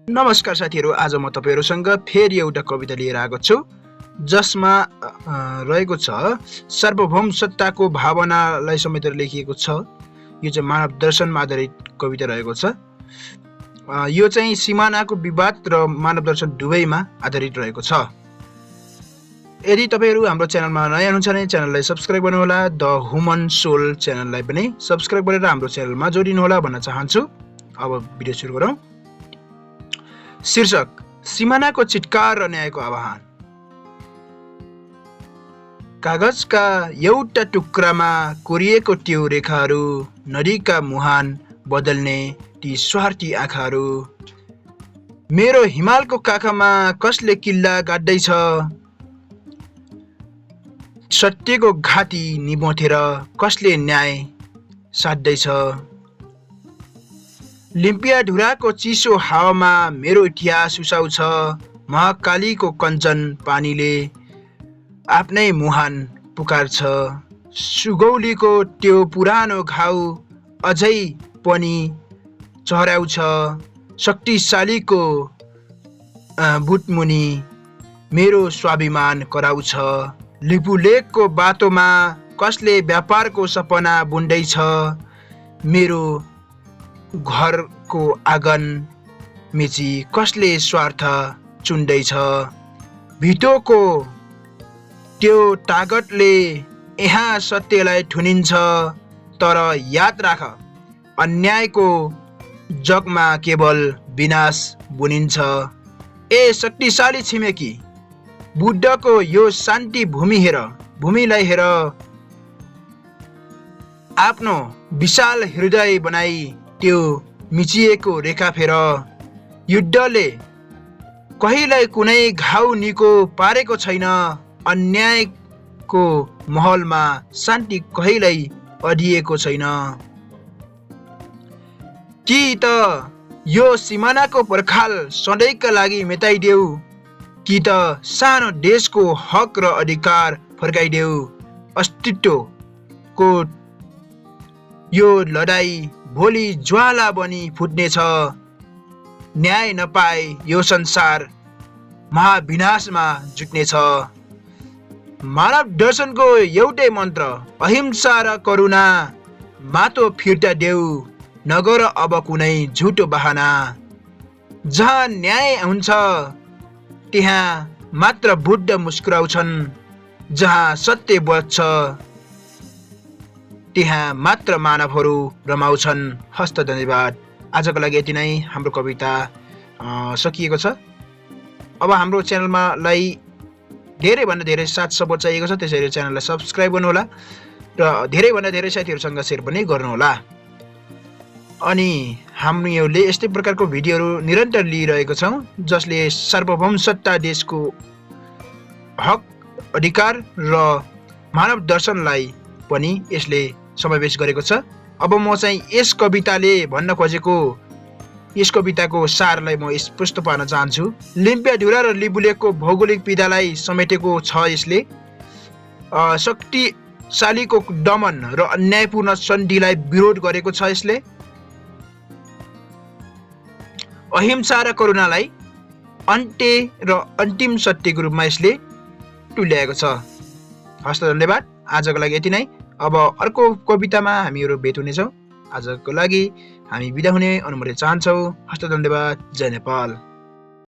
नमस्कार साथीहरू, आज म तपाईहरुसँग फेरि एउटा कविता लिएर आएको छु जसमा रहेको छ सार्वभौम सत्ताको भावनालाई समेटेर लेखिएको छ। यो चाहिँ मानव दर्शनमा आधारित कविता रहेको छ। यो चाहिँ सिमानाको विवाद र मानव दर्शन दुवैमा आधारित रहेको छ। यदि तपाईहरु हाम्रो च्यानलमा नयाँ हुनुहुन्छ भने च्यानललाई सब्स्क्राइब गर्नुहोला। द ह्युमन सोल च्यानललाई पनि सब्स्क्राइब गरेर हाम्रो च्यानलमा जोडिनुहोला भन्न चाहन्छु। अब भिडियो सुरु गरौँ। शीर्षक: सिमानाको चित्कार र न्यायको आह्वान। कागजका एउटा टुक्रामा कोरिएको त्यो रेखाहरू, नदीका मुहान बदल्ने ती स्वार्थी आँखाहरू। मेरो हिमालको काखमा कसले किल्ला गाड्दैछ, सत्यको घाटी निबोथेर कसले न्याय साध्दैछ। लिम्पिया ढुराको चिसो हावामा मेरो इतिहास उसाउँछ। महाकालीको कञ्चन पानीले आफ्नै मुहान पुकार्छ। सुगौलीको त्यो पुरानो घाउ अझै पनि चहराउँछ। शक्तिशालीको बुटमुनि मेरो स्वाभिमान कराउँछ। लिपुलेकको बाटोमा कसले व्यापारको सपना बुन्दैछ। मेरो घरको आँगन मिची कसले स्वार्थ चुन्दैछ। भिटोको त्यो तागतले यहाँ सत्यलाई थुनिन्छ। तर याद राख, अन्यायको जगमा केवल विनाश बुनिन्छ। ए शक्तिशाली छिमेकी, बुद्धको यो शान्ति भूमिलाई हेर। आफ्नो विशाल हृदय बनाई त्यो मिचिएको रेखा फेर। युद्धले कहिल्यै कुनै घाउ निको पारेको छैन। अन्यायको महलमा शान्ति कहिल्यै अडिएको छैन। कि त यो सिमानाको पर्खाल सधैँका लागि मेटाइदेऊ, कि त सानो देशको हक र अधिकार फर्काइदेऊ। अस्तित्वको यो लडाई भोलि ज्वाला बनी फुट्नेछ। न्याय नपाए यो संसार महाविनाशमा जुट्नेछ। मानव दर्शनको एउटै मन्त्र, अहिंसा र करुणा। माटो फिर्ता देऊ, नगर अब कुनै झुटो बहाना। जहाँ न्याय हुन्छ त्यहाँ मात्र बुद्ध मुस्कुराउँछन्। जहाँ सत्य बच्छ त्यहाँ मात्र मानवहरू रमाउँछन्। हस्त धन्यवाद। आजको लागि यति नै। हाम्रो कविता सकिएको छ। अब हाम्रो च्यानलमालाई धेरैभन्दा धेरै साथ सपोर्ट चाहिएको छ, त्यसैले च्यानललाई सब्स्क्राइब गर्नुहोला र धेरैभन्दा धेरै साथीहरूसँग सेयर पनि गर्नुहोला। अनि हामीले यस्तै प्रकारको भिडियोहरू निरन्तर लिइरहेको छौँ जसले सार्वभौम सत्ता, देशको हक, अधिकार र मानव दर्शनलाई पनि यसले समावेश गरेको छ। अब म चाहिँ यस कविताले भन्न खोजेको, यस कविताको सारलाई म स्पष्ट पार्न चाहन्छु। लिम्पिया ढुरा र लिपुलेकको भौगोलिक पीडालाई समेटेको छ यसले। शक्तिशालीको दमन र अन्यायपूर्ण सन्धिलाई विरोध गरेको छ यसले। अहिंसा र करुणालाई अन्त्य र अन्तिम सत्यको रूपमा यसले तुल्याएको छ। हस्त धन्यवाद। आजको लागि यति नै। अब अर्को कवितामा हामीहरू भेट हुनेछौँ। आजको लागि हामी बिदा हुने अनुमति चाहन्छौँ। हस्त धन्यवाद। जय नेपाल।